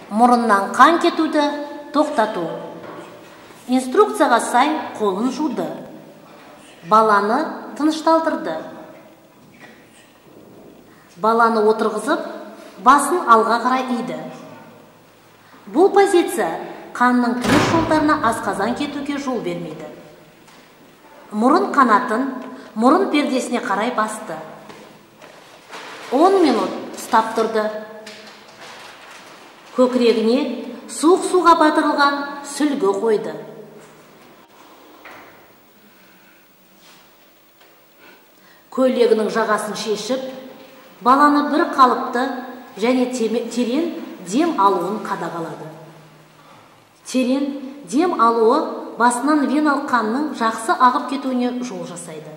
Мұрыннан қан кетуді тоқтату. Инструкцияға сай қолын жуды. Баланы тынышталдырды. Баланы отырғызып, басын алға қарай иді. Бұл позиция қанның тыныс жолдарына асқазан кетуге жол бермейді. Мұрын қанатын мұрын пердесіне қарай басты. 10 минут ұстап тұрды. Көкірегіне суық суға батырылған сүлгі қойды. Көйлегінің жағасын шешіп, баланы бір қалыпты және терең дем алуын қадағалады. Терең дем алуы басынан веналық қанның жақсы ағып кетуіне жол жасайды.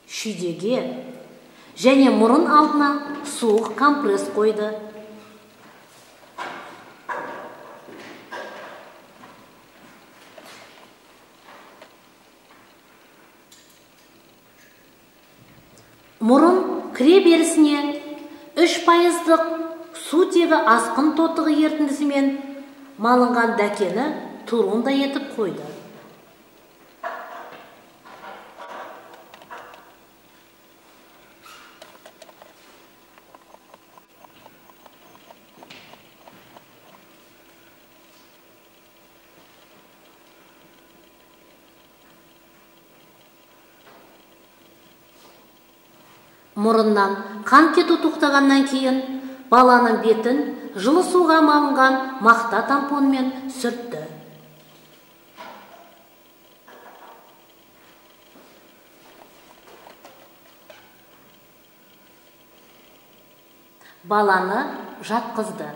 Шүйдеге және мұрын алдына суық компресс қойды. Мұрын кіре берісіне 3%-лық сутегі асқын тотығы ерітіндісімен малынған дәкені турундай етіп қойды. Мұрыннан қан кету тоқтағаннан кейін баланың бетін жылы суға малынған мақта тампонмен сүртті. Баланы жатқызды.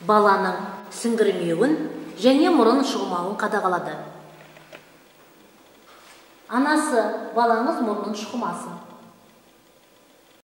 Баланың сіңгірмеуін және мұрын шұқымауын қадағалады. Анасы, балаңыз мұрнын шұқымасын.